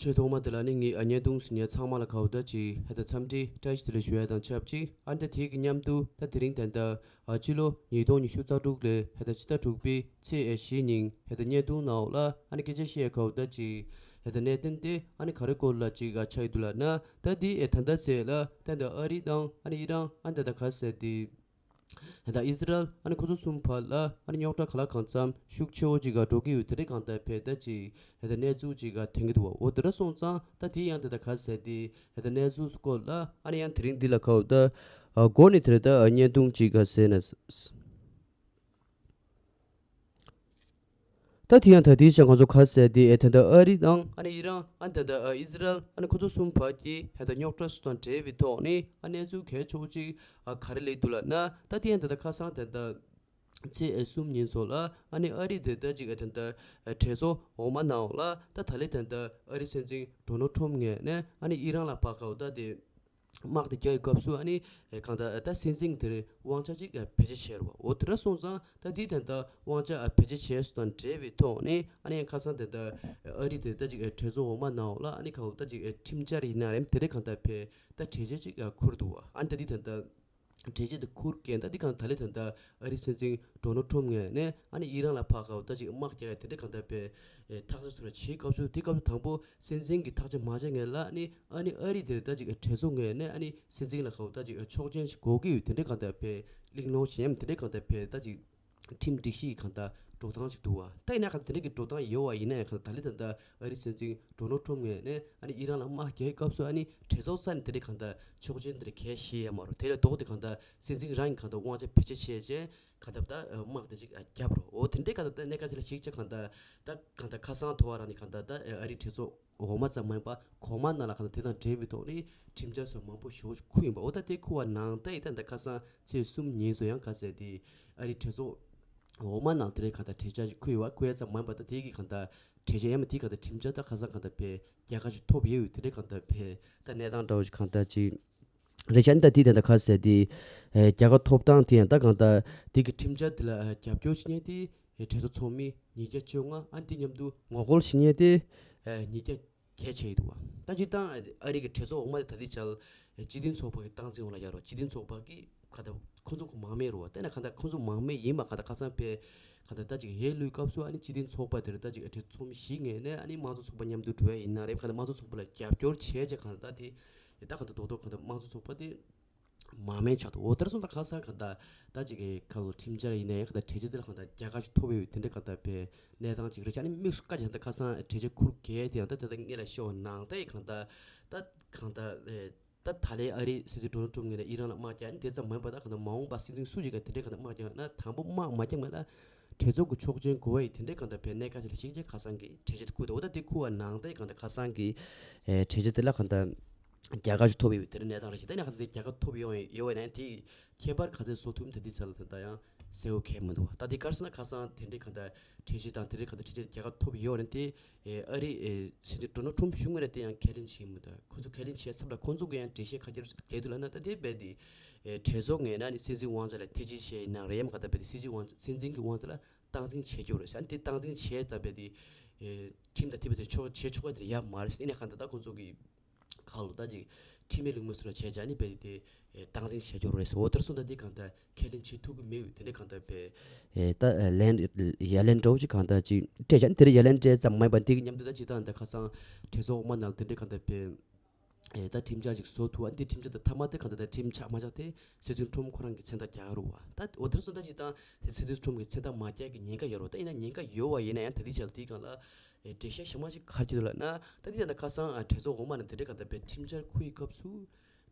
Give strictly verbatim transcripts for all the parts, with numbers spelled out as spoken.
ཆེས་ཐོག་མ་དེ་ལ་ནི་ངས་ཨ་བརྙན་ཐུང་གཟིགས་མཁན་ཚང་མ་ལ་གའུ་ད་ཅིག་ཧེ་ད་འཚམས་འདྲི་བཀྲ་ཤིས་བདེ་ལེགས་ཞུ་ཡ་དང་ཆབས་ཅིག་ཨ་ནི་ད་དེའི་གི་མཉམ་དུ་ད་དེ་རིང་ད་ད་ཨ་ཕྱི་ལོ་ཉིས་སྟོང་ཉི་ཤུ་རྩ་དྲུག་ལོའི་ཧེ་ད་ཕྱི་ཟླ་དྲུག་པའི་ཚེས་ཨེ་བཞི་ཉིན་ཧེ་ད་བརྙན་ཐུང་ནང་ལ་ཨ་ནི་སྐད་ཆ་བཤད་ཡ་གའུ་ད་ཅིག་ཧེ་ད་གནད་དོན་དེ་ཨ་ནི་ག་རེ་སྐོར་ལ་ཅིག་ཨ་ཆགས་ཡོད་འདུག་ལབ་ན། ད་དེ་ཨེ་ད་ད་ཚེས་ལ་ད་ད་ཨ་རི་དང་ཨ་ནི་ཨི་རན་ཨ་ནི་ད་ད་ག་ཟེར་དེ། ད་ཨི་ཟི་རལ་ཨ་ནི་ཁོ་ཚོ་གསུམ་བར་ལ་ཨ་ནི་རྙོག་དྲ་ག་ལ་གང་འཚམ་ཤུགས་ཆེ་བོ་ཅིག་ག་འགྲོ་གི་ཡོད། དེ་འདྲའི་གང་ལྟར་ཕེ་ད་ཅིག་ཧེ་ད་གནས་ཚུལ་ཅིག་ག་ཐོན་གྱི་འདུག་བ། འོ་དེ་འདྲ་སོང་ཙང་ད་དེ་ཡང་དེ་ད་ག་ཟེར་དེ་ཧེ་ད་གནས་ཚུལ་སྐོར་ལ་ཨ་ནི་ཡང་དེ་རིང་འདི་ལ་ཁའུ་ད་ཨ་འགོ་ནས་དེ་རེད། ད་ཨ་བརྙན་ཐུང་ཅིག་ག་ཟེར་ན། ད་དེ་ཡང་ད་དེའི་ཆ་ང་ཚོ་ག་ཟེར་དེ་ཨེ་ད་ད་ཨ་རི་དང་ཨ་ནི་ཨི་རན་ཨ་ནི་ད་ད་ཨི་ཟི་རལ་ཨ་ནི་ཁོ་ཚོ་གསུམ་བར་གྱི་ཧེ་ད་རྙོག་དྲ་སུ་དང་འབྲེལ་བའི་ཐོག་ནས་ཨ་གནས་ཚུལ་གལ་ཆེ་བོ་ཅིག་ཨ་ག་རེ་སླེབས་འདུག་ལབ་ན། ད་དེ་ཡང་ད་ད་ཁ་སང་ད་ད་ཚེས་ཨེ་གསུམ་ཉིན་སོགས་ལ་ཨ་ནི་ཨ་རི་དེ་ད་ཅིག་ཨེ་ད་ད་ཨེ་གྲོས་ཚོགས་འོག་མ་ནང་ལ་ད་ད་ལེ་ད་ད་ཨ་རི་སྲིད་འཛིན་ཌོ་ནལ་ཊམ་ངོས་ནས་ཨ་ནི་ཨི་རན་ལ་ཕར་གའུ་ད་དེ་དམག་དེ་རྒྱག་ཡི་སྐབས་སུ་ཨ་ནི་ཨེ་གང་ལྟར་ཨེ་ད་སྲིད་འཛིན་དེར་དབང་ཆ་ཅིག་ཨེ་བེད་སྤྱོད་བྱས་རུ་བ། འོ་དེ་འདྲ་སོང་ཙང་ད་དེ་ད་ད་དབང་ཆ་ཨེ་བེད་སྤྱོད་བྱས་སུ་དང་འབྲེལ་བའི་ཐོག་ནས་ཨ་ནི་ཁ་སང་དེ་ད་ཨ་རི་དེ་ད་ཅིག་ཨེ་གྲོས་ཚོགས་འོག་མ་ནང་ལ་ཨ་ནི་གའུ་ད་ཅིག་ཨེ་ཁྲིམས་འཆར་ཡིན་ན་རེད་དེ་འདྲའི་གང་ལྟར་ཕེ་ད་གྲོས་ཆོད་ཅིག་ཨེ་ཁུར་འདུག་བ། ཨ་ནི་ད་དེ་ད་ད་གྲོས་ཆོད་དེ་ཁུར་མཁན་ད་འདི་གང་ད་ལེ་ད་ད་ཨ་རི་སྲིད་འཛིན་ཌོ་ནལ་ཊམ་ངོས་ནས་ཨ་ནི་ཨི་རན་ལ་ཕར་གའུ་ད་ཅིག་དམག་རྒྱག་ཡ་དེ་འདྲ་གང་ལྟར་ཕེ་ཨེ་ཐག་གཅོད་སུ་ར་བྱེད་སྐབས་སུ་དེ་སྐབས་སུ་དང་པོ་སྲིད་འཛིན་གྱི་ཐག་གཅོད་མ་བྱས་ངེས་ལ་ནི་ཨ་ནི་ཨ་རི་དེར་ད་ཅིག་གྲོས་ཚོགས་ངོས་ནས་ཨ་ནི་སྲིད་འཛིན་ལ་གའུ་ད་ཅིག་ཆོག་མཆན་ཞིག་དགོས་ཀྱི་ཡོད། དེ་འདྲ་གང་ལྟར་ཕེ་གླེང་སློང་བྱེད་ཡ་དེ་འདྲ་གང་ལྟར་ཕེ་ད་ཅིག་ཁྲིམས་སྒྲིག་གཞི་གང་ལྟར་འགྲོ་སྟངས་ཅིག་འདུག་བ། ད་ཡིན་ན་གང་ལྟར་དེ་འདྲ་གི་འགྲོ་སྟངས་ཡོད་བ་ཡིན་ན་ཡང་གང་ལྟར་ད་ལེ་ད་ད་ཨ་རི་སྲིད་འཛིན་ཌོ་ནལ་ཊམ་ངོས་ནས་ཨ་ནི་ཨི་རན་ལ་དམག་རྒྱག་སྐབས་སུ་ཨ་ནི་གྲོས་ཚོགས་ས་ནས་དེ་འདྲའི་གང་ལྟར་ཆོག་མཆན་དེ་འདྲ་གས་བཞེས་ཡ་མ་རུང་། དེ་ལས་ལྡོག་སྟེ་གང་ལྟར་སྲིད་འཛིན་རང་གིས་གང་ལྟར་དབང་ཆ་བེད་སྤྱོད་བྱས་རྗེས་གང་ལྟར་ད་དམག་དེ་ཅིག་བརྒྱབ་རོགས། འོ་དེ་འདྲའི་གང་ལྟར་ད་གནད་འགག་ཅིག་ལ་གཞིགས་བྱས་གང་ལྟར་ད་གང་ལྟར་ཁ་སང་ཐོ་བ་རང་ནས་གང་ལྟར་ད་ཨ་རིའི་གྲོས་ཚོགས་འོག་མ་ཙམ་མ་ཡིན་པ་གོང་མ་ནང་ལ་གང་ལྟར་དེ་དང་འབྲེལ་བའི་ཐོག་ནས་ཁྲིམས་འཆར་སོགས་མང་པོ་ཞེ་པོ་ཅིག་ཁུར་ཡིན་པ། འོ་ད་དེ་ཁུར་བ་ནང་ལྟར་ཡིན་ད་ད་ཁ་སང་ཚེས་གསུམ་ཉིན་སོ་ཡང་ག་ཟེར་དེ་ཨ་རིའི་གྲོས་ཚོགས་འོག་མ་ནང་དེ་འདྲའི་གང་ལྟར་གྲོས་འཆར་ཅིག་ཁུར་ཡོད་བ། ཁུར་ཡ་ཙམ་མ་ཡིན་པ་ད་དེ་གི་གང་ལྟར་གྲོས་འཆར་ཡང་མ་དེ་གང་ལྟར་ཁྲིམས་འཆར་ད་ཁ་སང་གང་ལྟར་ཕེ་རྒྱལ་ཁ་ཞིག་ཐོབ་ཡོད་ཡོད་དེ་འདྲའི་གང་ལྟར་ཕེ་ད་གནས་སྟངས་འདྲ་བོ་ཞིག་གང་ལྟར་ཅིག་རེད་ཤག་ཨ་ནི་ད་དེ་ད་ད་ག་ཟེར་དེ་ཨེ་རྒྱལ་ཁ་ཐོབ་སྟངས་དེ་ཡང་ད་གང་ལྟར་དེ་གི་ཁྲིམས་འཆར་དེ་ལ་ཨེ་རྒྱབ་སྐྱོར་བྱེད་མཁན་དེ་ཨེ་གྲོས་ཚོགས་ཚོགས་མི་ཉིས་བརྒྱ་བཅོ་ལྔ། ཨ་ནི་དེ་མཉམ་དུ་ངོ་རྒོལ་བྱེད་མཁན་དེ་ཨེ་ཉིས་བརྒྱ་གལ་ཆེ་ཡི་འདུག་བ། ད་སྤྱིར་བཏང་ཨ་རི་གི་གྲོས་ཚོགས་འོག་མ་དེ་ད་ལྟའི་ཆར་སྤྱི་མཐུན་ཚོགས་པ་གི་སྟངས་འཛིན་འོག་ལ་ཡོད་རེད། སྤྱི་མཐུན་ཚོགས་པ་གི་ག་ད་ཁོ་ཚོ་གི་མང་མོས་རེད་བ། དེ་ན་ག་ད་ཁོ་ཚོ་མང་མོས་ཡིན་པ་ག་ད་ཁ་སང་ཕེ་ག་ད་ད་ཅིག་ཡལ་ལོས་སྐབས་སུ་ཨ་ནི་སྤྱི་མཐུན་ཚོགས་པ་དེར་ད་ཅིག་ཨ་གྲོས་ཚོགས་མི་བཞི་ངོས་ནས་ཨ་ནི་དམངས་གཙོ་ཚོགས་པ་མཉམ་དུ་འགྲོ་ཡ་ཡིན་ན་རེད། ག་ད་དམངས་གཙོ་ཚོགས་པ་ལ་རྒྱབ་སྐྱོར་བྱས་རྗེས་ག་ད་ད་དེ་ད་ག་ད་རྡོག་རྡོག་ག་ད་དམངས་གཙོ་ཚོགས་པ་དེ་མང་མོས་ཆགས་འདུག་འོ་དེར་སོང་ད་ཁ་སང་ག་ད་ད་ཅིག་གི་ཁ་ལོ་ཁྲིམས་འཆར་ཡིན་ན་ཡང་ག་ད་གྲོས་ཆོད་དེ་ལ་ག་ད་རྒྱལ་ཁ་ཞིག་ཐོབ་ཡོད་དེ་འདྲ་ག་ད་ཕེ་གནས་སྟངས་ཅིག་རེད་ཤག་ཨ་ནི་དམིགས་སུ་བཀར་བྱས་ད་ཁ་སང་གྲོས་ཆོད་ཁུར་གས་དེ་ཡང་ད་ད་ད་ངེད་ལ་ཤོད་ནང་ད་ཡི་གང་ལྟར་ད་གང་ལྟར་ཨེ་ད་ད་ལའི་ཨ་རིའི་སྲིད་འཛིན་ཌོ་ནལ་ཊམ་ངོས་ནས་ཨི་རན་ལ་དམག་རྒྱག་ནི་དེ་ཙམ་མ་ཡིན་པར་ད་གང་ལྟར་མ་འོངས་པར་སྲིད་འཛིན་སུ་ཞིག་གིས་དེ་འདྲའི་གང་ལྟར་དམག་རྒྱག་ན་དང་པོ་དམག་མ་རྒྱབ་སྔོན་ལ་གྲོས་ཚོགས་ཀྱི་ཆོག་མཆན་དགོས་པ་ཡིན། དེ་འདྲའི་གང་ལྟར་བས་གནད་འགག་ཅིག་ལ་གཞིགས་བྱས་ཁ་སང་གི་གྲོས་ཆོད་དེ་ཁུར་འདུག་འོ་ད་དེ་ཁུར་བ་ནང་ད་གང་ལྟར་ཁ་སང་གི་ཨེ་གྲོས་ཆོད་དེ་ལ་གང་ལྟར་རྒྱལ་ཁ་ཞིག་ཐོབ་ཡོད་པའི་དེ་འདྲའི་གནས་སྟངས་རེད་ཤག་ད་ནས་གང་ལྟར་རྒྱལ་ཁ་ཐོབ་ཡོང་ཡོད་པ་ཡིན་ན་དེ་ཁྱད་པར་ག་ཚད་བཟོ་ཐུབ་ད་དེ་ཚོ་ལ་ད་ལྟ་ཡང་གསལ་བོ་གང་ཡང་མི་འདུག་ད་དེ་ག་རེ་ཟེར་ན་ཁ་སང་དེ་འདྲའི་གང་ལྟར་གྲོས་གཞི་དང་དེ་འདྲའི་གང་ལྟར་གྲོས་ཆོད་རྒྱལ་ཁ་ཐོབ་ཡོད་པ་ཡིན་ན་དེ་ཨེ་ཨ་རི་ཨེ་སྲིད་འཛིན་ཌོ་ནལ་ཊམ་གཞུང་ངོས་ནས་དེ་ཡང་ཁས་ལེན་བྱེད་མི་འདུག་ཁོ་ཚོ་ཁས་ལེན་བྱས་ཚར་ལ་ཁོ་ཚོ་གི་ཡང་འགྲེལ་བཤད་ག་རེ་རྒྱག་འདུག་ལབ་ན་ད་དེ་རྦད་དེ་ཨེ་གྲོས་ཚོགས་ངོས་ནས་ནི་སྲིད་འཛིན་དབང་ཆ་ལ་ཐེ་ཇུས་བྱས་ཡིན་ན་རེད་ཡང་ག་ད་རྦད་དེ་སྲིད་འཛིན་དབང་སྲིད་འཛིན་གྱི་དབང་ཆ་ལ་སྟངས་འཛིན་བྱེད་རྒྱུ་རེད་ཟེར། ཨ་ནི་དེ་སྟངས་འཛིན་བྱས་ད་རྦད་དེ་ཨེ་ཁྲིམས་དང་མཐུན་པ་དེ་ཆོག་བྱེད་ཆོག་པ་དེ་ཡ་མ་རེད་ཟེར། ཨ་ནི་ག་ད་ད་ཁོ་ཚོ་གི་ཁ་ལོ་ད་ཅིག་ཁྲིམས་མེད་ལུགས་མེད་བཟོ་འདྲ་བྱས་བྱས་ཨ་ནི་རྦད་དེ་དེ་སྟངས་འཛིན་བྱེད་རྒྱུ་རེད་ཟེར། འོ་དེར་སོང་ད་དེ་གང་ལྟར་ཁས་ལེན་བྱེད་ཐུབ་ཀྱི་མེད་པའི་དེ་འདྲའི་གང་ལྟར་བས་ཨེ་ད་ལན་ཡ་ལན་འདྲ་བོ་ཅིག་གང་ལྟར་ཅིག་སྤྲད་བྱས་ཨ་ནི་དེར་ཡ་ལན་སྤྲད་ཙམ་མ་ཡིན་པ་དེ་གི་མཉམ་དུ་ད་ཅིག་ད་ད་ཁ་སང་གྲོས་ཚོགས་འོག་མ་ནང་དེ་འདྲའི་གང་ལྟར་བས་ཨེ་ད་ཁྲིམས་འཆར་ཅིག་བཟོ་ཐུབ། ཨ་ནི་དེ་ཁྲིམས་འཆར་དེ་མཐའ་མ་དེ་གང་ལྟར་ད་ཁྲིམས་ཆགས་མ་ཆགས་དེ་སྲིད་འཛིན་ཊམ་ཁོ་རང་གི་མཚན་རྟགས་རྒྱག་རུ་བ། ད་འོ་དེར་སོང་ད་ཅིག་ད་དེ་སྲིད་འཛིན་ཊམ་གི་མཚན་རྟགས་མ་རྒྱག་གི་ཉེན་ཁ་ཡོད་རུ། ད་ཡིན་ན་ཉེན་ཁ་ཡོད་པ་ཡིན་ན་ཡང་ད་དེ་ཆ་ལ་དེའི་སྒང་ལ་ཨེ་འགྲེལ་བཤད་གཞན་མ་ཅིག་ག་རེ་བྱེད་འདུག་ལབ་ན། ད་དེ་ད་ད་ཁ་སང་ཨ་གྲོས་ཚོགས་འོག་མ་ནས་དེ་འདྲའི་གང་ལྟར་བས་ཁྲིམས་འཆར་ཁུར་ཡི་སྐབས་སུ་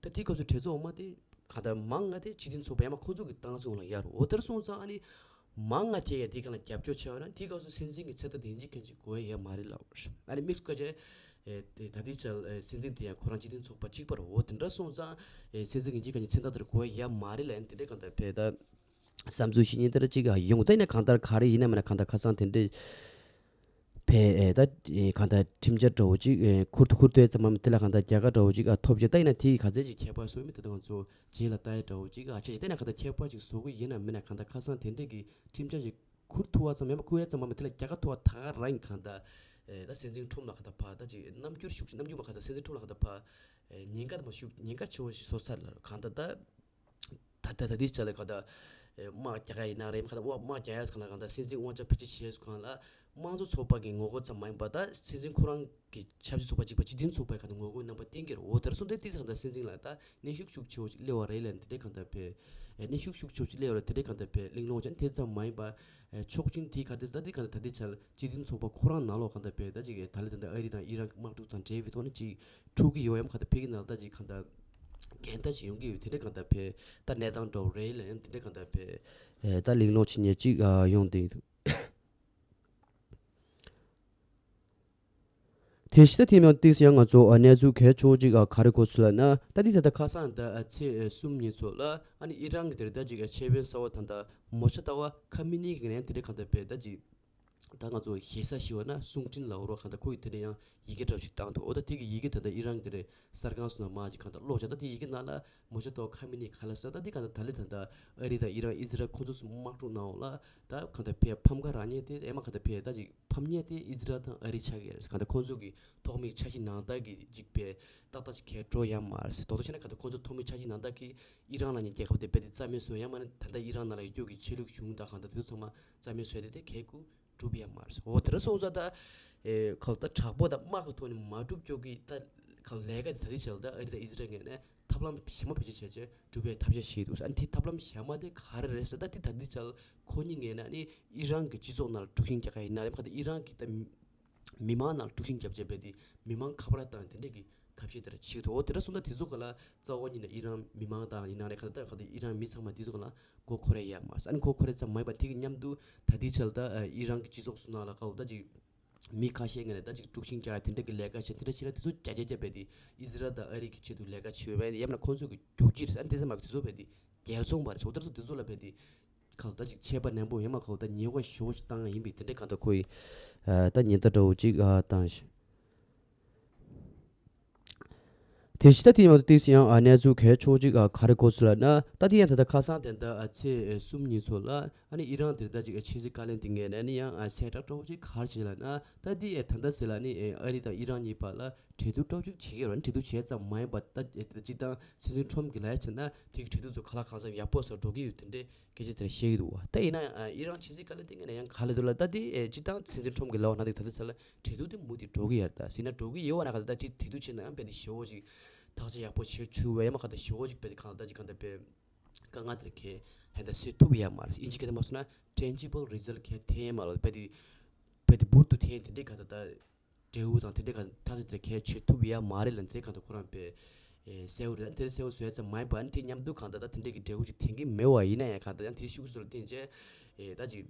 ད་དེའི་སྐབས་སུ་གྲོས་ཚོགས་འོག་མ་དེ་གང་ལྟར་མང་ང་དེ་སྤྱི་མཐུན་ཚོགས་པ་ཡང་མ་ཁོ་ཚོ་གི་སྟངས་འཛིན་འོག་ལ་ཡོད་རུ། འོ་དེར་སོང་ཙང་ཨ་ནི་མང་ང་དེ་ཡ་དེའི་སྒང་ལ་རྒྱབ་སྐྱོར་བྱས་པ་ན་དེའི་སྐབས་སུ་སྲིད་འཛིན་གྱི་མཚན་རྟགས་དེ་འཇིག་མཁན་ཅིག་དགོས་ཡ་མ་རེད་ལབ། ཨ་ནི་དམིགས་སུ་བཀར་བྱས་ཨེ་དེ་ད་ལྟའི་ཆར་ཨེ་སྲིད་འཛིན་དེ་ཡང་ཁོ་རང་སྤྱི་མཐུན་ཚོགས་པ་གཅིག་པ་རེད། འོ་དེ་འདྲ་སོང་ཙང་ཨེ་སྲིད་འཛིན་གྱི་འཇིག་ག་ནི་མཚན་རྟགས་དེར་དགོས་ཡ་མ་རེད་ལབ་ཡ་དེ་འདྲའི་གང་ལྟར་བས་ད་བསམ་ཚུལ་ཞིག་ཉིན་ལྟར་གཅིག་ཡོང་། ད་ཡིན་ན་གང་ལྟར་ག་རེ་ཡིན་ན་མིན་ན་གང་ལྟར་ཁ་སང་དེ་འདྲའི་བས་ཨེ་ད་ཨེ་གང་ལྟར་ཁྲིམས་འཆར་འདྲ་བོ་ཅིག་ཨེ་ཁུར་དུ་ཁུར་དུ་ཙམ་མམ་དེ་ལ་གང་ལྟར་རྒྱལ་ཁ་འདྲ་བོ་ཅིག་ཨ་ཐོབ་ཅིག་ད་ཡིན་ན་དེ་ག་ཚད་ཅིག་ཁྱད་པར་སོང་མི་དེ་ད་ང་ཚོ་རྗེས་ལ་ལྟ་ཡ་འདྲ་བོ་ཅིག་ཨ་ཆེ་ཅིག་ད་ཡིན་ན་གང་ལྟར་ཁྱད་པར་ཅིག་བཟོ་གི་ཡིན་ན་མིན་ན་གང་ལྟར་ཁ་སང་དེ་འདྲའི་གི་ཁྲིམས་འཆར་ཅིག་ཁུར་ཐུབ་པ་ཙམ་ཡང་མ་ཁུར་ཡ་ཙམ་མ་མི་དེ་ལ་རྒྱལ་ཁ་ཐོབ་པ་ད་ག་རང་གི་གང་ལྟར་ ཨེ་ད་སྲིད་འཛིན་ཁྲོམ་ལ་གང་ལྟར་ཕར་ད་ཅིག་རྣམ་འགྱུར་ཤུགས་རྣམ་འགྱུར་མ་གང་ལྟར་སྲིད་འཛིན་ཁྲོམ་ལ་གང་ལྟར་ཕར་ཨེ་ཉེན་ཁ་དང་ཤུགས་ཉེན་ཁ་ཆེ་བོ་ཞིག་བཟོ་ཚར་ལ་གང་ལྟར་ད། ད་ད་ད་ལྟའི་ཆ་ལ་གང་ལྟར་ཨེ་དམག་རྒྱག་ཡ་ཡིན་ན་རེད། མ་གང་ལྟར་དམག་དམག་རྒྱག་ཡ་གང་ལ་གང་ལྟར་སྲིད་འཛིན་དབང་ཆ་བེད་སྤྱོད་བྱེད་ཡ་གང་ལ་དམངས་གཙོ་ཚོགས་པ་གི་ངོ་རྒོལ་ཙམ་མ་ཡིན་པ་ད་སྲིད་འཛིན་ཁོ་རང་གི་ཆབ་སྲིད་ཚོགས་པ་གཅིག་པ་སྤྱི་མཐུན་ཚོགས་པའི་གང་ལྟར་ངོ་རྒོལ་རྣམ་པ་བསྟན་གྱི་རེད། འོ་དེར་སོང་དེ་དེ་གང་ལྟར་སྲིད་འཛིན་ལ་ད་གནོན་ཤུགས་ཤུགས་ཆེ་བོ་ཅིག་སླེབས་པ་རེད་ལ་དེ་འདྲའི་གང་ལྟར་བས་ཨེ་གནོན་ཤུགས་ཤུགས་ཆེ་བོ་ཅིག་སླེབས་པ་རེད། དེ་འདྲའི་གང་ལྟར་བས་གླེང་སློང་བྱས་ནས་དེ་ཙམ་མ་ཡིན་པ་ཨེ་ཕྱོགས་གཅིག་དེའི་ག་དེ་ད་དེ་གང་ལྟར་ད་དེ་ཆ་ལ་སྤྱི་མཐུན་ཚོགས་པ་ཁོ་རང་ནང་ལོགས་གང་ལྟར་བས་ད་ཅིག་ད་ལས་ད་ལྟ་ཨ་རི་དང་ཨི་རན་གྱི་དམག་འཁྲུག་དང་འབྲེལ་བའི་ཐོག་ནས་ཅིག་འཁྲུག་གི་ཡོད་ཡམ་གང་ལྟར་ཕ་གི་ནང་ལ་ད་ཅིག་གང་ལྟར་འགལ་ཟླ་ཅིག་ཡོང་གི་ཡོད། དེ་འདྲ་གང་ལྟར་བས་ད་གནས་སྟངས་འདྲ་བོ་རེད་ལ་ཡང་དེ་འདྲ་གང་ལྟར་བས་ཨེ་ད་གླེང་སློང་བྱེད་མཁན་ཅིག་ཨ་ཡོང་བསྡད་འདུག་དེ་བཞིན་ད་དེ་མིན་ཏིག་ཡང་ང་ཚོ་ཨ་གནས་ཚུལ་གལ་ཆེ་བོ་ཅིག་ཨ་ག་རེ་གོ་སོང་ལབ་ན། ད་དེ་ད་ལྟ་ཁ་སང་ད་ཨ་ཚེས་ཨ་གསུམ་ཉིན་ཚོ་ལ་ཨ་ནི་ཨི་རན་གྱི་དེར་ད་ཅིག་ཨ་ཆེད་དཔོན་གསར་པ་ད་ད་མོ་ཤ་ཏཱ་བ་ཁ་མི་ནི་གི་ནས་དེ་འདྲ་གང་ལྟར་བས་ད་ཅིག་ད་ང་ཚོ་ཞེ་ས་ཞི་བ་ན་གསུང་འཕྲིན་ལ་འོར་བ་གང་ལྟར་ཁོ་གི་དེ་འདྲ་ཡང་ཡི་གེ་འདྲ་བོ་ཞིག་བཏང་འདུག་འོ་ད་དེ་གི་ཡི་གེ་ད་ལྟ་ཨི་རན་གྱི་དེ་རེད་གསར་ཁང་སོ་ན་མ་ཅིག་གང་ལྟར་ཀློག་བྱ། ད་དེ་ཡི་གེ་ནང་ལ་མོ་ཤ་ཏཱ་བ་ཁ་མི་ནི་ག་ལ་ཟེར་ད་དེ་གང་ལྟར་ད་ལེ་ད་ལྟ་ཨ་རི་དང་ཨི་རན་ཨི་ཛི་རལ་ཁོ་ཚོ་གསུམ་དམག་འཁྲུག་གནང་འོག་ལ་ད་གང་ལྟར་ཕེ་ཕམ་ཁ་རག་མཁན་དེ་ཨེ་མ་གང་ལྟར་ཕེ་ད་ཅིག་ཕམ་མཁན་དེ་ཨི་ཛི་རལ་དང་ཨ་རི་ཆགས་ཀྱི་རེད། གང་ལྟར་ཁོང་ཚོ་གི་ཐོག་མའི་འཆར་གཞི་ནང་ལྟར་གྱི་ཅིག་པའི་ཏག་ཏག་ཅིག་གས་འགྲོ་ཡ་མ་རེད་ཟེར། ཏོག་ཏོ་བྱས་ན་གང་ལྟར་ཁོང་ཚོ་ཐོག་མའི་འཆར་གཞི་ནང་ལྟར་གྱི་ཨི་རན་ལབ་མཁན་རྒྱལ་ཁབ་དེ་རྦད་དེ་རྩ་མེད་བཟོ་ཡ་མ་རེད། ད་ལྟ་ཨི་རན་ནང་ལ་ཡོད་རྒྱུ་གི་ཆོས་ལུགས་གཞུང་དང་གང་ལྟར་དེ་ཚོ་ཚང་མ་རྩ་མེད་བཟོས་ཏེ་དེ་གས་ཀྱི་འགྲུབ་ཡ་མ་རེད། འོ་དེ་འདྲ་སོང་ཙང་ད་ཨེ་གང་ལྟར་དྲག་པོ་དང་དམག་གི་ཐོག་ནས་མ་འགྲུབ་རྒྱུ་གི་ད་གང་ལས་ཀ་དེ་ད་ལྟའི་ཆར་ལ་ད་ཨ་རི་དང་ཨི་ཛི་རལ་ངོས་ནས་ཐབས་ལམ་གཞན་པ་བེད་སྤྱོད་བྱས་བྱས་སྒྲུབ་པའི་ཐབས་ཤེས་བྱེད་འདུག་ཨ་ནི་དེ་ཐབས་ལམ་གཞན་པ་དེ་ག་རེ་རེད་ཟེར་ད་དེ་ད་ལྟའི་ཆར་ལ་ཁོ་གཉིས་ངོས་ནས་ནི་ཨི་རན་གྱི་སྤྱི་ཚོགས་ནང་ལ་དཀྲུག་ཤིང་རྒྱག་ག་ཡིན་ན་རེད། མ་གཏོགས་ཨི་རན་གྱི་ད་མི་མང་ནང་ལ་དཀྲུག་ཤིང་རྒྱབ་བྱས་པའི་དེ་མི་མང་ཁ་པར་བཏང་དེ་འདྲས་ཀྱི་ཐབས་ཤེས་དེ་འདྲ་བྱེད་ཀྱི་འདུག་འོ་དེ་འདྲ་སོང་ད་དེ་ཚོ་ག་ལ་རྩ་བ་ཉིད་ནས་ཨི་རན་མི་མང་དང་ཡིན་ན་རེད། ག་ད་ག་ད་ཨི་རན་མི་ཚང་མ་དེ་ཚོ་ག་ལ་མགོ་འཁོར་ཡ་ཡ་མ་རེད། ཨ་ནི་མགོ་འཁོར་ཡ་ཙམ་མ་ཡིན་པ་དེ་གི་མཉམ་དུ་ད་ལྟའི་ཆར་ལ་ད་ཨི་རན་གྱི་སྤྱི་ཚོགས་སུ་ནང་ལ་ག་འོ་ད་ཅིག་མི་ཁ་ཤས་ངོས་ནས་ད་ཅིག་དཀྲུག་ཤིང་རྒྱག་ཡ་དེ་འདྲ་གི་ལས་ཀ་བྱེད་དེ་འདྲ་བྱེད་ན་དེ་ཚོ་རྒྱ་རྒྱ་རྒྱ་བས་དེ་ཨི་ཛི་རལ་དང་ཨ་རི་གི་ཆེད་དུ་ལས་ཀ་བྱེད་འོས་པས་ཡང་ན་ཁོང་ཚོ་གི་རྒྱུག་ཁྱི་རེད། ཨ་ནི་དེ་ཚོ་མ་གི་དེ་ཚོ་ལ་བས་དེ་རྒྱལ་ཚོང་པ་རེད། ཚོགས་དེ་ཚོ་དེ་ཚོ་ལ་བས་དེ་གང་ལྟར་ཅིག་ཆད་པ་ནན་པོ་ཡང་མ་གང་ལྟར་ཉེས་འགོག་ཞེ་པོ་ཅིག་བཏང་ཡ་ཡིན་པས་དེ་འདྲའི་གང་ལྟར་ཁོ་ཡི་ད་ཉེན་བརྡ་འདྲ་བོ་ཅིག་བཏང་ཞིང་། དེ་ཕྱི་ད་དེ་མ་ཏིག་ཡང་གནས་ཚུལ་གལ་ཆེ་བོ་ཅིག་ག་རེ་གོ་སོང་ལབ་ན། ད་དེ་ཡང་ད་ལྟ་ཁ་སང་དེ་འདྲ་ཚེས་གསུམ་ཉིན་ཚོ་ལ་ཨ་ནི་ཨི་རན་དེ་འདྲ་ཅིག་ཕྱི་སྲིད་བཀའ་བློན་དེ་ངོས་ནས་ཨ་ནི་ཡང་གསལ་བསྒྲགས་འདྲ་བོ་ཅིག་ག་རེ་བྱས་ལབ་ན། ད་དེ་ད་ལྟ་ཟེར་ལ་ཨ་ནི་ཨ་རི་དང་ཨི་རན་གཉིས་བར་ལ་གྲོས་བསྡུར་འདྲ་བོ་ཅིག་བྱེད་ཀྱི་ཡོད་རེད། གྲོས་བསྡུར་བྱས་ཙམ་མ་ཡིན་པར་ད་སྤྱིར་བཏང་སྲིད་འཛིན་ཁྲོམ་གྱིས་ལབ་ཡ་བྱས་ན་དེ་གི་གྲོས་བསྡུར་ཚོ་ག་ལ་གང་འཚམ་ཡག་པོ་བཟོ་འགྲོ་གི་ཡོད་དེ་འདྲའི་སྐད་ཆ་དེ་འདྲ་བཤད་ཀྱི་འདུག་བ། ད་ཡིན་ན་ཡང་ཨི་རན་ཕྱི་སྲིད་བཀའ་བློན་དེ་ངོས་ནས་ཡང་ག་ལབ་འདུག་ལབ་ད་དེ་ཨེ་སྤྱིར་བཏང་སྲིད་འཛིན་ཁྲོམ་གྱིས་ལབ་པ་ན་དེ་ད་ལྟ་ཚར་ལ་གྲོས་བསྡུར་དེ་མུ་མཐུད་འགྲོ་གི་ཡོད་རེད། ད་ཟིན་ན་འགྲོ་གི་ཡོད་པ་ན་ག་ད་ད་དེ་གྲོས་བསྡུར་བྱས་ན་ཡང་དཔེ་དེ་ཞེ་པོ་ཅིག་ཐག་གཅོད་ཡག་པོ་བྱེད་ཆུག་པས་ཡང་མ་ག་ད་ཞེ་པོ་ཅིག་དཔེ་དེ་གང་ལ་ད་ཅིག་གང་ད་དཔེ་དཀའ་ངལ་དེར་ཁེ་ཧན་ད་སེལ་ཐུབ་ཡ་མ་རེད། ཨིན་ཇི་སྐད་དུ་མ་སོང་ན་tangible result ཁེ་ཐེ་ཡ་མ་རེད། དཔེ་དེ་དཔེ་དེ་འབུར་དུ་ཐེ་ཡ་དེ་འདྲའི་གང་ད་ད་འབྲས་བུ་དང་དེ་འདྲའི་གང་ཐག་གཅོད་དེར་ཁེ་ཆོད་ཐུབ་ཡ་མ་རེད་ལ་དེ་གང་ད་ཁོ་རང་དཔེ་ཨེ་གསལ་བོ་རེད། དེར་གསལ་བོ་བཟོས་ཙམ་མ་ཡིན་པ་ཨ་ནི་དེ་མཉམ་དུ་གང་ད་ད་དེ་འདྲའི་གི་འབྲས་བུ་ཅིག་ཐེན་གི་མེད་པ་ཡིན་ན་ཡང་གང་ད་ཡང་དེ་ཤུགས་སུ་ལ་བརྟེན་བྱས་ཨེ་ད་ཅིག་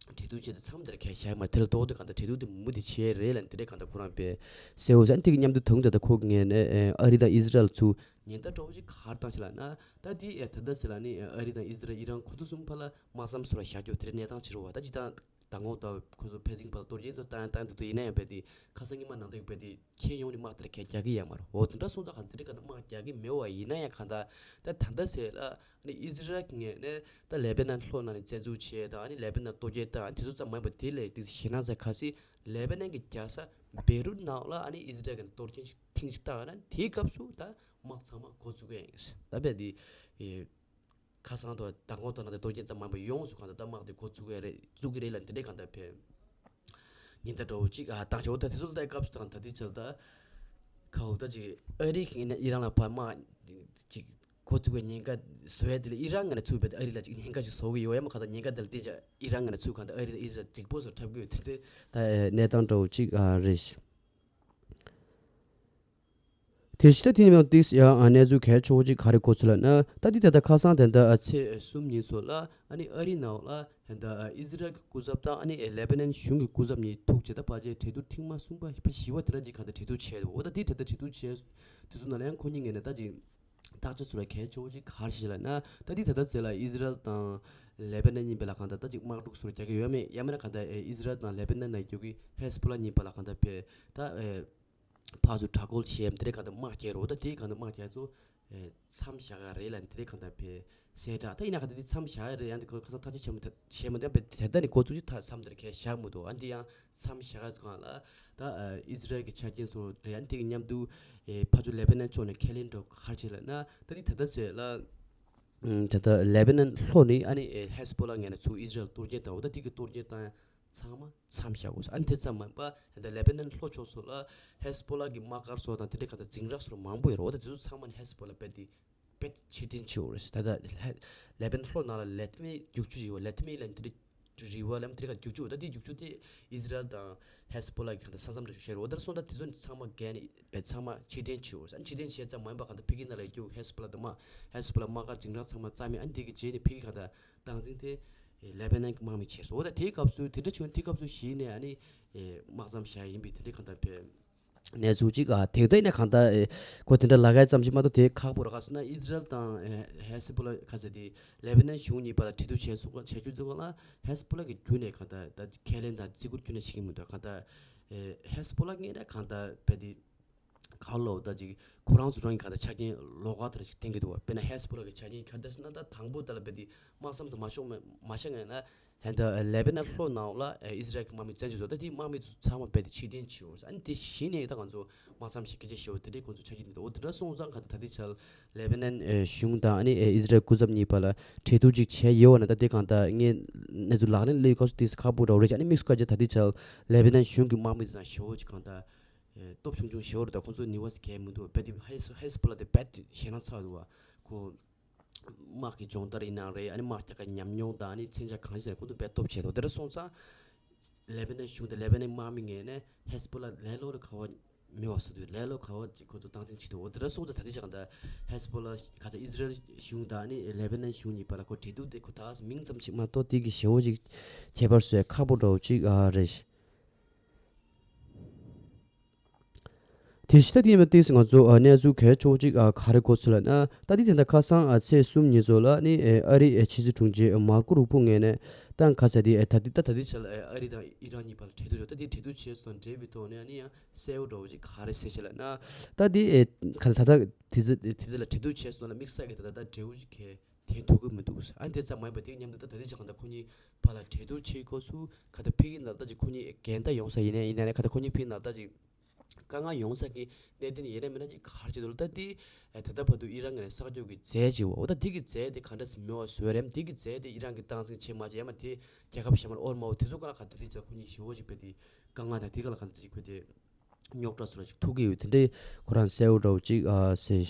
གྲོས་བསྡུར་བྱས་ཏེ་མཚམས་དེར་ཁ་བཞག་མ་དེ་ལ་ཏོག་ཏོ་གང་ལྟར་གྲོས་བསྡུར་དེ་མུ་མཐུད་བྱས་རེད་ལ་དེ་འདྲའི་གང་ལྟར་ཁོ་རང་པས་གསལ་བོ་ཟ་དེ་གི་མཉམ་དུ་དང་ད་ལྟ་ཁོ་ངས་ནས་ཨ་རི་དང་ཨི་ཟི་རལ་ཚུ་ཉེན་བརྡ་འདྲ་བོ་ཞིག་ག་རེ་བཏང་ཞིག་ལབ་ན། ད་དེ་ཨེ་ད་ལྟ་ཟེར་ལ་ནི་ཨ་རི་དང་ཨི་ཟི་རལ་ཨི་རན་ཁོ་ཚོ་གསུམ་བར་ལ་དམག་མཚམས་སུ་ལ་བཞག་རྒྱུ་དེ་འདྲའི་གནས་སྟངས་ཅིག་རེད་བ། ད་ཇི་ལྟར་མདང་དགོང་དག་ཁོ་ཚོ་ཕེ་ཛིང་བར་ལ་གཏོར་སྐྱོན་ཚོ་བཏང་བཏང་འདུག་དུས་ཡིན་ན་ཡང་རྦད་དེ་ཁ་སང་ཉི་མ་ནང་དེ་རྦད་དེ་ཁྱེད་ཡོང་ནས་དམག་དེར་ཁས་རྒྱག་གི་ཡ་མ་རེད། འོ་དེ་འདྲ་སོང་ཙང་གང་དེ་འདྲའི་གང་ལྟར་དམག་རྒྱག་གི་མེད་བ་ཡིན་ན་ཡང་གང་ལྟར་ད་ད་ལྟ་ཟེར་ལ་ནི་ཨི་ཟི་རལ་གྱི་ངོས་ནས་ད་ལེ་པེ་ནན་ལྷོ་ནང་ནས་བཙན་འཛུལ་བྱས་དང་ཨ་ནི་ལེ་པེ་ནན་གཏོར་སྐྱོན་བཏང་ཨ་ནི་དེ་ཚོ་ཙམ་མ་ཡིན་པར་དེ་ལས་དེ་ཞེད་སྣང་ཚ་ག་སྲིད་ལེ་པེ་ནན་གྱི་རྒྱལ་ས་བེ་རུད་ནང་ལ་ཨ་ནི་ཨི་ཟི་རལ་གྱི་གཏོར་སྐྱོན་ཞིག་ཐེངས་ཤིག་བཏང་ན་དེའི་སྐབས་སུ་ད་དམག་ཚང་མ་འགོ་བཙུགས་ཡ་ཡིན། ད་རྦད་དེ་ཨེ། ཁ་སང་དང་མདང་དགོང་དང་ནང་དེ་གཏོར་སྐྱོན་ཙམ་མ་ཡིན་པར་ཡོངས་སུ་གང་ལྟར་དམག་དེ་འགོ་བཙུགས་ཡ་རེད་བཙུགས་ཀྱི་རེད་ལ་འདི་འདྲའི་གང་ལྟར་བས་ཉེན་བརྡ་འདྲ་བོ་ཅིག་ཨ་བཏང་ཆོག་ད་དེ་ཚོ་ལ་ལྟ་སྐབས་སུ་དང་ད་ལྟའི་ཆར་ད་ཁ་འུ་ད་ཅིག་ཨ་རི་གི་ཡིན་ན་ཨི་རན་ལ་ཕར་དམག་ཅིག་འགོ་བཙུགས་པའི་ཉེན་ཁ་བཟོ་ཡ་དེ་ལ་ཨི་རན་ངོས་ནས་ཚུད་པའི་ཨ་རི་ལ་ཅིག་ཉེན་ཁ་ཅིག་བཟོ་གི་ཡོད་ཡ་མ་གང་ལྟར་ཉེན་ཁ་དེ་ལ་བརྟེན་ཅིག་ཨི་རན་ངོས་ནས་ཚུད་གང་ལྟར་ཨ་རི་དང་ཨི་རན་རྫིག་པོ་བཟོ་འཁྲབ་གི་ཡོད་དེ་འདྲའི་ད་གནས་སྟངས་འདྲ་བོ་ཅིག་ཨ་རེད། དེ་བཞིན་ད་དེ་ནས་ཏིག་ཡང་གནས་ཚུལ་གལ་ཆེ་བོ་ཅིག་ག་རེ་གོ་ཚུལ་ལབ་ན། ད་དེ་ད་ལྟ་ཁ་སང་དེ་འདྲ་ཚེས་གསུམ་ཉིན་སོགས་ལ་ཨ་ནི་ཨ་རི་ནང་ལ་ད་ཨི་ཟི་རལ་གྱི་སྐུ་ཚབ་དང་ཨ་ནི་ལེ་པ་ནན་གཞུང་གི་སྐུ་ཚབ་གཉིས་ཐུག་བྱས་ད་ཕལ་ཆེར་གྲོས་བསྡུར་ཐེངས་མ་གསུམ་པ་བཞི་པ་དེ་འདྲ་ཅིག་གང་ལྟར་གྲོས་བསྡུར་བྱས་འདུག་འོ་ད་དེ་ད་ལྟ་གྲོས་བསྡུར་བྱས་དེ་ཚོ་ནང་ལ་ཡང་ཁོ་གཉིས་ངོས་ནས་ད་ཅིག་བརྟག་དཔྱད་ཚུལ་ལ་གལ་ཆེ་བོ་ཅིག་ག་རེ་བྱས་ལབ་ན། ད་དེ་ད་ལྟ་ཚེ་ལ་ཨི་ཟི་རལ་དང་ལེ་པ་ནན་གཉིས་བར་ལ་གང་ལྟར་ད་ཅིག་དམག་འཁྲུག་ཚུལ་རྒྱག་གི་ཡོད་མེད་ཡང་མིན་ན་གང་ལྟར་ཨི་ཟི་རལ་དང་ལེ་པ་ནན་ནང་རྒྱུག་གི་ཧེ་ཟི་བྷོ་ལ་གཉིས་བར་ལ་གང་ལྟར་བས་ད། ཕར་ཚུར་དྲག་རྒོལ་བྱེད་ཡམ་དེ་རེད་གང་ལྟར་དམག་རྒྱག་རོགས་ད་དེ་གང་ལྟར་དམག་རྒྱག་ཚོ་མཚམས་བཞག་ག་རེད་ལ་དེ་རེད་གང་ལྟར་བས་གསལ་བསྒྲགས་ད་ཡིན་ན་གང་ལྟར་དེ་མཚམས་བཞག་ག་རེད་ཡང་དེ་ཁ་སང་ཐག་གཅོད་བྱེད་མ་ཐུབ་བྱེད་མ་ཐུབ་པས་དེ་ལྟ་ནས་འགོ་བཙུགས་ཀྱི་ཐག་མཚམས་དེར་ཁས་བཞག་མི་འདུག་ཨ་འདི་ཡང་མཚམས་བཞག་ག་ཚོ་གང་ལ་ད་ཨི་ཟི་རལ་གྱི་ཆ་རྐྱེན་ཚོ་རེད་ཡང་དེ་གི་མཉམ་དུ་ཕར་ཚུར་ལེ་བྷ་ནན་ཕྱོགས་ནས་ཁས་ལེན་འགྲོ་ག་རེ་བྱེད་ལ་ན་ད་དེ་ད་ལྟ་ཚོད་ལ། ད་ལྟ་ལེ་བྷ་ནན་ལྷོ་ནས་ཨ་ནི་ཧེ་སི་བྷོ་ལ་ངོས་ནས་ཚུར་ཨི་ཟི་རལ་གཏོར་སྐྱོན་བཏང་འོ་ད་དེ་གི་གཏོར་སྐྱོན་བཏང་ཚང་མ་མཚམས་བཞག་དགོས། ཨ་ནི་དེ་ཙམ་མིན་པ་ད་ལེ་བྷ་ནན་ལྷོ་ཕྱོགས་སུ་ལ་ཧེ་སི་བྷོ་ལ་གི་དམག་སྒར་སོགས་དང་དེ་འདྲའི་ག་ད་འཛིང་རགས་སོགས་མང་པོ་ཡོད་རེད། འོ་ད་དེ་ཚོ་ཚང་མ་ནི་ཧེ་སི་བྷོ་ལ་རྦད་དེ་རྦད་ཕྱིར་འཐེན་བྱེད་དགོས་རེད། ད་ལྟ་ལེ་བྷ་ནན་ལྷོ་ནང་ལ་ལེ་ཐི་མི་རྒྱུག་ཆུ་ཡོད། ལེ་ཐི་མི་ལ་འདི་འདྲའི་རི་བ་ལམ་དེ་ག་རྒྱུག་ཆུ་ད་དེ་རྒྱུག་ཆུ་དེ་ཨི་ཟི་རལ་དང་ཧེ་སི་བྷོ་ལ་གི་ག་ད་ས་མཚམས་རེད་ཤེས་རོགས་ད་སོང་ད་དེ་ཚོ་ཚང་མ་འགན་ནས་བས་ཚང་མ་ཕྱིར་འཐེན་བྱེད་འོ་ས་ཕྱིར་འཐེན་བྱས་ཙམ་མ་ཡིན་པ་ག་ད་ཕ་གི་ནང་ལ་རྒྱུག་ཧེ་སི་བྷོ་ལ་དང་མ་ཧེ་སི་བྷོ་ལ་དམག་སྒར་འཛིང་རགས་ཚང་མ་རྩ་མེད་ཨ་ནི་དེ་གི་རྗེས་ནས་ཕ་གི་ག་ད་སྟངས་འཛིན་དེ་ལེ་བྷ་ནན་གི་དམག་མི་བྱས་སོ་འོ་ད་དེའི་སྐབས་སུ་དེ་འདྲ་བྱུང་དེའི་སྐབས་སུ་གཞི་ནས་ཨ་ནི་དམག་མཚམས་བཞག་ཡིན་པའི་དེ་འདྲའི་ག་ད་བས། གནས་ཚུལ་གཅིག་ཨ་དེང་དུས་ནས་གང་ལྟར་ཨེ་ཁོ་དེ་འདྲ་ལབ་ཡ་ཙམ་ཞིག་མ་གཏོགས་དེ་ཁག་པོ་རེད། ག་ཟེར་ན་ཨི་ཟི་རལ་དང་ཨེ་ཧེ་སི་བྷོ་ལ་ག་ཟེར་དེ་ལེ་བྷ་ནན་གཞུང་གཉིས་བར་ལ་འབྲེལ་གཏུག་བྱས་སོང་བྱས་རྒྱུ་དེ་ག་ལ་ཧེ་སི་བྷོ་ལ་གི་བརྒྱུད་ནས་གང་ལྟར་ད་ཁས་ལེན་དང་བརྩི་བཀུར་བརྒྱུད་ནས་བྱེད་ཀྱི་མི་འདུག་གང་ལྟར་ཨེ་ཧེ་སི་བྷོ་ལ་ངོས་ནས་གང་ལྟར་བས་དེ་ག་ལོ་ད་ཅིག་ཁོ་རང་ཚོ་རང་གི་གང་ལྟར་ཆ་རྐྱེན་ལོགས་ཀ་དེ་འདྲ་ཞིག་བསྟན་གྱི་འདུག་བ། དཔེར་ན་ཧེ་སི་བྷོ་ལ་གི་ཆ་རྐྱེན་ག་འདྲ་ཟེར་ན་ད་དང་པོ་ད་ལ་བས་དེ་དམག་མཚམས་དུ་མ་ཤོག་མ་ཤ་ངེས་ན། ཧན་ད་ལེ་བྷ་ནན་ལྷོ་ནང་ལ་ཨི་ཟི་རལ་གྱི་དམག་མི་བཙན་བྱོལ་བཟོ་ད་དེའི་དམག་མི་ཚོ་ཚང་མ་རྦད་དེ་ཕྱིར་འཐེན་བྱེད་འོང་ཨ་ནི་དེ་གཞི་ནས་ད་ང་ཚོ་དམག་མཚམས་ཤིག་སྐད་ཆ་བཤད་འོ་དེ་འདྲའི་ཁོང་ཚོ་ཆ་རྐྱེན་འདི་འོ་དེ་འདྲ་སོང་ཙང་ག་ད་ད་ལྟའི་ཆར་ལེ་བྷ་ནན་གཞུང་དང་ཨ་ནི་ཨི་ཟི་རལ་སྐུ་ཚབ་གཉིས་བར་ལ་གྲོས་བསྡུར་ཅིག་བྱས་ཡོད་བ་ན་ད་དེ་གང་ལྟར་ངས་གནས་ཚུལ་ལག་ལེན་སླེབས་སྐབས་སུ་དེ་ཁག་པོ་འདྲ་བོ་རེད་ཅེས་ཨ་ནི་དམིགས་སུ་བཀར་ཅིག་ད་ལྟའི་ཆར་ལེ་བྷ་ནན་གཞུང་གི་དམག་མི་དེ་དང་ཞེ་བོ་ཅིག་གང་ལྟར་སྟོབས་ཆུང་ཆུང་ཞེ་བོ་རེད། ད་ཁོང་ཚོ་ནི་བ་སི་གས་མི་འདུག་རྦད་དེ་ཧེ་ཧེ་སི་བྷོ་ལ་དེ་རྦད་དེ་ཞེད་སྣང་ཚ་བ་འདུག་བ་ཁོ། དམག་གི་སྦྱོང་བརྡར་ཡིན་ནའང་རེད། ཨ་ནི་དམག་རྒྱག་ག་ཉམས་མྱོང་དང་ཨ་ནི་མཚོན་ཆ་གང་ཞིག་ལ་ཁོང་ཚོ་དཔེ་སྟོབས་ཆེ་དོ། དེ་འདྲ་སོང་ཙང་ལེ་བྷ་ནན་གཞུང་དང་ལེ་བྷ་ནན་དམག་མི་ངོས་ནས་ཧེ་སི་བྷོ་ལ་ལས་སླ་པོ་ལ་ག་བ་མེད་པ་བཟོ་དུས་ལས་སླ་པོ་ག་བ་ཅིག་ཁོང་ཚོ་སྟངས་འཛིན་བྱེད་དོ། དེ་འདྲ་སོང་ཙང་ད་ལྟའི་ཆ་ག་ད་ཧེ་སི་བྷོ་ལ་ག་ཚ་ཨི་ཟི་རལ་གཞུང་དང་ཨ་ནི་ལེ་བྷ་ནན་གཞུང་གཉིས་བར་ལ་ཁོ་འབྲེལ་གཏུག་དེ་ཁོ་ད་མིང་ཙམ་ཅིག་མ་གཏོགས་དེ་གི་ཞེ་བོ་ཅིག་ཁྱད་པར་བཟོ་ཡ་ཁག་པོ་འདྲ་བོ་ཅིག་ཨ་རེད། དེ་བཞིན་ད་དེ་ཡིན་པ་ཏིས་ང་ཚོ་ཨ་གནས་ཚུལ་གལ་ཆེ་བོ་གཅིག་ཨ་ག་རེ་གོ་ཚུལ་ལ་ན་ད་དེ་དེ་འདྲ་ཁ་སང་ཨ་ཚེས་གསུམ་ཉིན་ཚོ་ལ་ནི་ཨ་རི་ཨ་ཕྱི་སྲིད་དྲུང་ཆེ་མར་ཀོ་རུ་པོ་ངོས་ནས་ད་ཁ་ས་དེ་ཨ་ད་དེ་ད་ད་དེ་ཆ་ལ་ཨ་རི་དང་ཨི་རན་གཉིས་བར་ལ་གྲོས་བསྡུར་བྱུང་ད་དེ་གྲོས་བསྡུར་བྱས་སོང་འབྲེལ་བའི་ཐོག་ནས་ཨ་ནི་ཡང་གསལ་བོ་འདྲ་བོ་གཅིག་ག་རེ་ཟེར་ཞེས་ལ་ན་ད་དེ་ཨ་ཁ་ད་ད་དེ་ཚོ་དེ་ཚོ་ལ་གྲོས་བསྡུར་བྱས་སོང་ལ་དམིགས་བསལ་གྱི་ད་ད་ད་འབྲེལ་བོ་ཅིག་གལ། དེ་ཐུག་གི་མི་འདུག་ཨ་དེ་ཙམ་མ་ཡིན་པ་དེ་མཉམ་དུ་ད་ད་རེས་ཅག་གང་ལྟར་ཁོ་གཉིས་བར་ལ་གྲོས་བསྡུར་བྱེད་སྐབས་སུ་ག་ད་ཕ་གི་ནང་ལ་ད་ཅིག་ཁོ་གཉིས་འགལ་ཟླ་ཡོང་ས་ཡིན་ནའི་ཡིན་ན་ནའི་ག་ད་ཁོ་གཉིས་ཕ་གི་ནང་ལ་ད་ཅིག་དཀའ་ངལ་ཡོང་ས་གི་གནད་དོན་ཡིན་ན་མིན་ན་ཅིག་ག་རེ་བྱེད་འདུག་ད་དེ་ད་ལྟ་བར་དུ་ཨི་རན་ངོས་ནས་གསར་འགྱུར་གྱི་རྫས་ཅིག་འོ་ད་དེ་གི་རྫས་དེ་ག་འདྲ་སེ་མེད་པ་བཟོས་རེད། དེ་གི་རྫས་དེ་ཨི་རན་གྱི་སྟངས་འཛིན་བྱེད་མ་བྱེད་ཡང་མ་དེ་རྒྱལ་ཁབ་གཞན་པར་དབོར་མ་དབོར་དེ་ཚོ་ག་ལ་ག་ད་དེ་ཅག་ཁོ་གཉིས་ཞེ་བོ་ཅིག་བས་དེ་དཀའ་ངལ་དང་དེ་ག་ལ་ག་ད་ཅིག་བས་དེ། རྙོག་དྲ་སོགས་ལ་ཅིག་ཐུག་གི་ཡོད་དེ་འདྲའི་ཁོ་རང་གསལ་བོ་འདྲ་བོ་ཅིག་ཨ་ཟེར།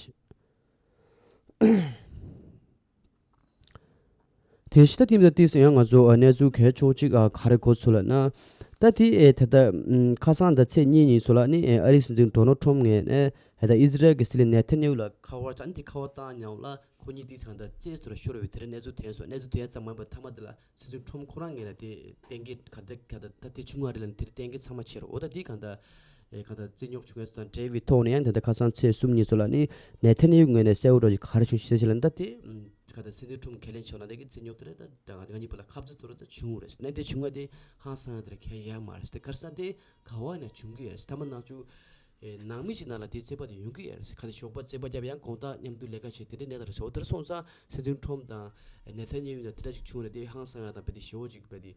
དེ་བཞིན་ད་ཐིམ་ད་ཏིས་ཡང་ང་ཚོ་ཨ་གནས་ཚུལ་གལ་ཆེ་བོ་ཅིག་ཨ་ག་རེ་གོ་ཚུལ་ལ་ན། ད་དེ་ཨེ་ད་ལྟ་ཨམ་ཁ་སང་ད་ཚེས་གཉིས་ཉིན་ཚོ་ལ་ནི་ཨེ་ཨ་རིའི་སྲིད་འཛིན་ཌོ་ནལ་ཊམ་ངོས་ནས་ཨེ་ད་ཨི་ཟི་རལ་གྱི་སྲིད་བློན་ནེ་ཐན་ཡ་ཧུ་ལ་ཁ་པར་བྱས་ནས་དེ་ཁ་པར་བཏང་མཉམ་ལ་ཁོ་གཉིས་དེ་ཚོ་གང་ལྟར་རྩེད་ཟེར་བ་ཤོར་བའི་དེ་འདྲ་གནས་ཚུལ་ཐོན་སོང་། གནས་ཚུལ་ཐོན་ཡ་ཙམ་མ་ཡིན་པར་མཐའ་མ་དེ་ལ། སྲིད་འཛིན་ཁྲོམ་ཁོ་རང་ངོས་ནས་དེ་གཏན་འཁེལ་ག་འདྲ་ག་འདྲ་ད་དེ་བྱུང་བ་རེད་ལབ་ནས་དེར་གཏན་འཁེལ་ཚང་མ་བྱས་རོགས། འོ་ད་དེ་གང་ལྟར་ཨེ་གང་ལྟར་རྩེད་རྙོག་བྱུང་བའི་དང་འབྲེལ་བའི་ཐོག་ནས་ཡང་ད་ལྟ་ཁ་སང་ཚེས་གསུམ་ཉིན་ཚོ་ལ་ནི་ནེ་ཐན་ཡ་ཧུ་ངོས་ནས་གསལ་བོ་འདྲ་ཞིག་ག་རེ་བྱུང་ཞེས་ཟེར་ལབ་ན་ད་དེ་གང་ལྟར་སྲིད་འཛིན་ཁྲོམ་ཁས་ལེན་བྱས་ན་དེ་གི་རྩེད་རྙོག་དེ་རེད། ད་ང་གཉིས་བར་ལ་ཁ་བརྡ་དེ་རེད་ད་བྱུང་རེད། ནས་དེ་བྱུང་བ་དེ་ཧང་སང་ཡ་དེ་རེད་གལ་ཡ་མ་རེད། དེ་ག་རེ་ཟེར་ན་དེ་ག་བ་ནས་བྱུང་གི་ཡོད་རེད། ཐ་མ་ནང་ཆུ། ཨེ་ནང་མི་ཞིག་ནང་ལ་དེའི་རྩོད་པ་དེ་ཡོང་གི་ཡོད་རེད། ཁ་ནས་ཞོགས་པ་རྩོད་པ་བརྒྱབ་ཡང་དགོང་དག་མཉམ་དུ་ལས་ཀ་བྱེད་དེ་འདྲའི་གནས་སྟངས་རེད་ཟེར། འོ་དེར་སོང་ཙང་སྲིད་འཛིན་ཁྲོམ་དང་ནེ་ཐན་ཡ་ཧུ་ཡིན་ན་དེ་འདྲ་ཞིག་བྱུང་རེད། དེ་ཧང་སང་ཡ་དང་བེད་དེ་ཞེ་བོ་ཅིག་བེད་དེ་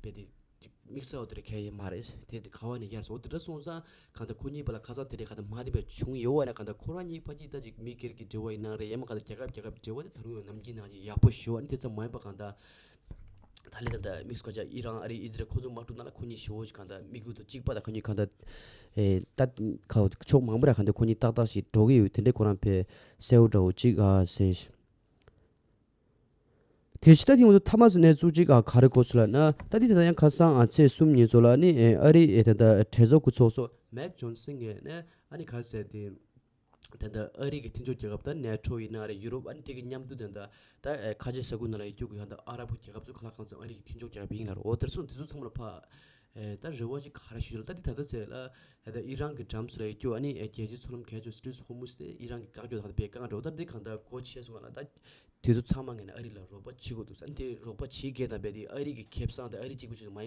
བེད་དེ་ཅིག་དམིགས་བསལ་བ་དེ་རེད་གལ་ཡིན་མ་རེད། དེ་དེ་ག་བ་ནས་ཡར་སོང་། འོ་དེ་འདྲ་སོང་ཙང་གང་ལྟར་ཁོ་གཉིས་བར་ལ་ཁ་སང་དེ་འདྲའི་གང་ལྟར་མ་བདེ་བ་བྱུང་ཡོད་བ་ན་གང་ལྟར་ཁོ་རང་གཉིས་བར་གྱི་ད་ཅིག་མི་སྒེར་གྱི་འབྲེལ་བ་ཡིན་ན་རེད། ཡང་མ་གང་ལྟར་རྒྱལ་ཁབ་རྒྱལ་ཁབ་འབྲེལ་བ་དེ་ད་རུང་ཡང་ནམ་རྒྱུན་ནང་བཞིན་ཡག་པོ་ཞེ་བ་ནི་དེ་ཙམ་མ་ཡིན་པ་གང་ལྟར། ད་ལྟ་ད་ལྟ་དམིགས་སུ་བཀར་ཆ་ཨི་རན་ཨ་རི་ཨི་ཟི་རལ་ཁོ་ཚོ་དམག་འཁྲུག་ནང་ལ་ཁོ་གཉིས་ཞེ་བོ་ཅིག་གང་ལྟར་དམིགས་ཡུལ་དང་གཅིག་པ་དང་ཁོ་གཉིས་གང་ལྟར་ཨེ་ད་ཁ་ཕྱོགས་མང་པོ་ར་གང་ལྟར་ཁོ་གཉིས་ཏག་ཏག་ཞིག་འགྲོ་གི་ཡོད་དེ་འདྲའི་ཁོ་རང་ཕེ་གསལ་བོ་འདྲ་བོ་ཅིག་ཨ་ཟེར། དེ་ཕྱི་ད་དེ་ང་ཚོ་ཐ་མ་ཟེར་ནས་ཚུགས་ཅིག་ཨ་ག་རེ་གོ་ཚུལ་ལ་ན་ད་དེ་ད་ལྟ་ཡང་ཁ་སང་ཨ་ཚེས་གསུམ་ཉིན་ཚོ་ལ་ནི་ཨེ་ཨ་རི་ཨེ་ད་ལྟ་གྲོས་ཚོགས་ཀྱི་ཚོགས་གཙོ་མེག་ཇོན་སན་ངོས་ནས་ཨ་ནི་ག་ཟེར་དེ། ད་ལྟ་ཨ་རི་གི་མཐུན་ཕྱོགས་རྒྱལ་ཁབ་དང་ནེ་ཊོ་ཡིན་ན་རེད། ཡུ་རོབ་ཨ་ནི་དེ་གི་མཉམ་དུ་ད་ལྟ་ད་ཁ་ཆེ་ས་ཁུལ་ནང་ལ་ཡོད་རྒྱུ་གི་ད་ལྟ་ཨ་རབ་གི་རྒྱལ་ཁབ་ཚོ་ག་ལ་གང་ཚང་ཨ་རི་གི་མཐུན་ཕྱོགས་རྒྱལ་ཁབ་ཡིན་ལ་རེད། འོ་དེར་སོང་དེ་ཚོ་ཚང་མ་ལ་ཕ་ད་རེ་བ་ཅིག་ག་རེ་ཞུ་ལ་ད་དེ་ད་ལྟ་ཚེ་ལ་ད་ལྟ་ཨི་རན་གི་འགྲམ་སུ་ལ་ཡོད་རྒྱུ་ཨ་ནི་རྒྱལ་སྤྱིའི་མཚོ་ལམ་གལ་ཆེ་སི་ཊེཊ་ཧོར་མུ་ཛི་དེ་ཨི་རན་གི་བཀག་རྒྱ་ད་ལྟ་བས་བཀག་འགྲོ་ད་དེ་གང་ད་སྒོ་ཕྱེ་སོང་ང་ན་ད་དེ་ཚོ་ཚང་མ་ངས་ནས་ཨ་རི་ལ་རོགས་པ་བྱེད་དགོས་འདུག་ཨ་ནི་དེ་རོགས་པ་བྱེད་མཁན་དང་བས་དེ་ཨ་རི་གི་ཁེ་བཟང་དང་ཨ་རི་གཅིག་པུ་ཅིག་མ་